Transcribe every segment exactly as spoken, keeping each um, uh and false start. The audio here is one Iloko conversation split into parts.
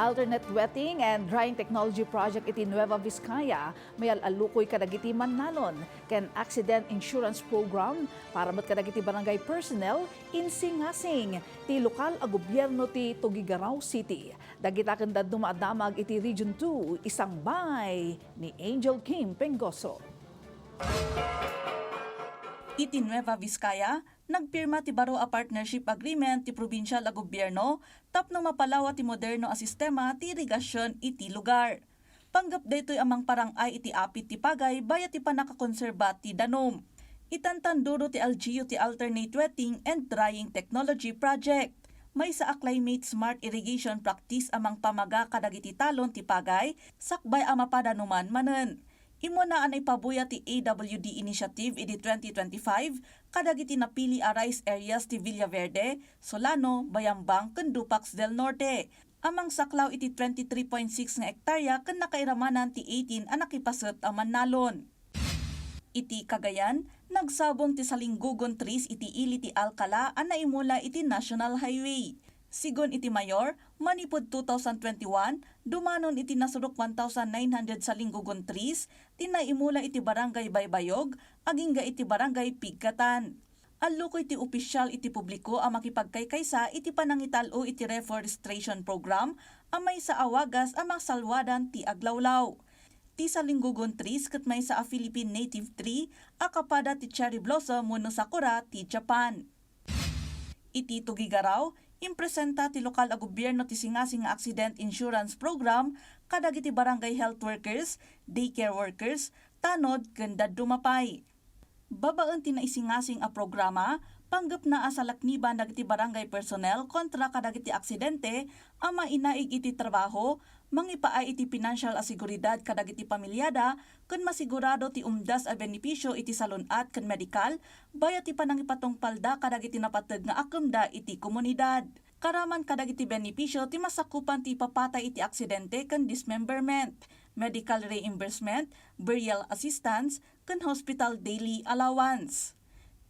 Alternate wetting and drying technology project iti Nueva Vizcaya, mayal-alukoy kadagiti mannalon ken accident insurance program para met kadagiti barangay personnel, insingasing ti lokal a gobierno ti Tuguegarao City. Dagita ken dadduma a damag iti Region two, isangbay ni Angel Kim Penggoso. Iti Nueva Vizcaya, nagpirma ti baro a partnership agreement ti probinsial a gobierno tapno mapalawa ti moderno a sistema ti irigasion iti lugar. Panggep daytoy a mangparang-ay iti apit ti pagay bayat ti pannakakonserba ti danum. Itantanduro ti L G U ti alternate wetting and drying technology project. Maysa a climate smart irrigation practice a mangpamaga kadagiti talon ti pagay sakbay a mapadanuman manen. Immuna a naipabuya ti A W D initiative idi twenty twenty-five kadagiti napili a rice areas ti Villaverde, Solano, Bayambang, ken Dupax del Norte a mangsaklaw iti twenty-three point six nga ektarya ken nakairamanan ti eighteen a nakipaset a mannalon. Iti Cagayan, nagsabong ti salinggugon trees iti ili ti Alcala a naimula iti National Highway. Sigun iti mayor, manipud two thousand twenty-one, dumanon iti nasurok one thousand nine hundred salinggugon trees ti naimula iti Barangay Baybayog agingga iti Barangay Pigkatan. Allukoy ti opisial iti publiko a makipagkaykaysa iti panangital-o iti reforestation program a maysa a wagas a masalwadan ti aglawlaw. Ti salinggugon trees ket maysa a Philippine native tree a kapada ti cherry blossom wenno sakura ti Japan. Iti Tuguegarao, impresenta ti lokal a gobierno ti singasing nga accident insurance program kadagiti barangay health workers, daycare workers, tanod, ken dadduma pay. Babaen ti naisingasing a programa, panggepna a salakniban dagiti barangay personnel kontra kadagiti aksidente a mainaig iti trabaho, mangipaay iti pinansial a seguridad kadagiti pamiliada, ken masigurado ti umdas a benepisio iti salun-at ken medikal, bayat ti panangipatungpalda kadagiti napateg nga akemda iti komunidad. Karaman kadagiti benepisio ti masakupan ti ipapatay iti aksidente ken dismemberment, medical reimbursement, burial assistance, ken hospital daily allowance.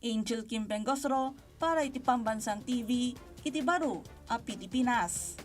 Angel Kim Bengosro para iti Pambansang T V iti Baro a Pilipinas.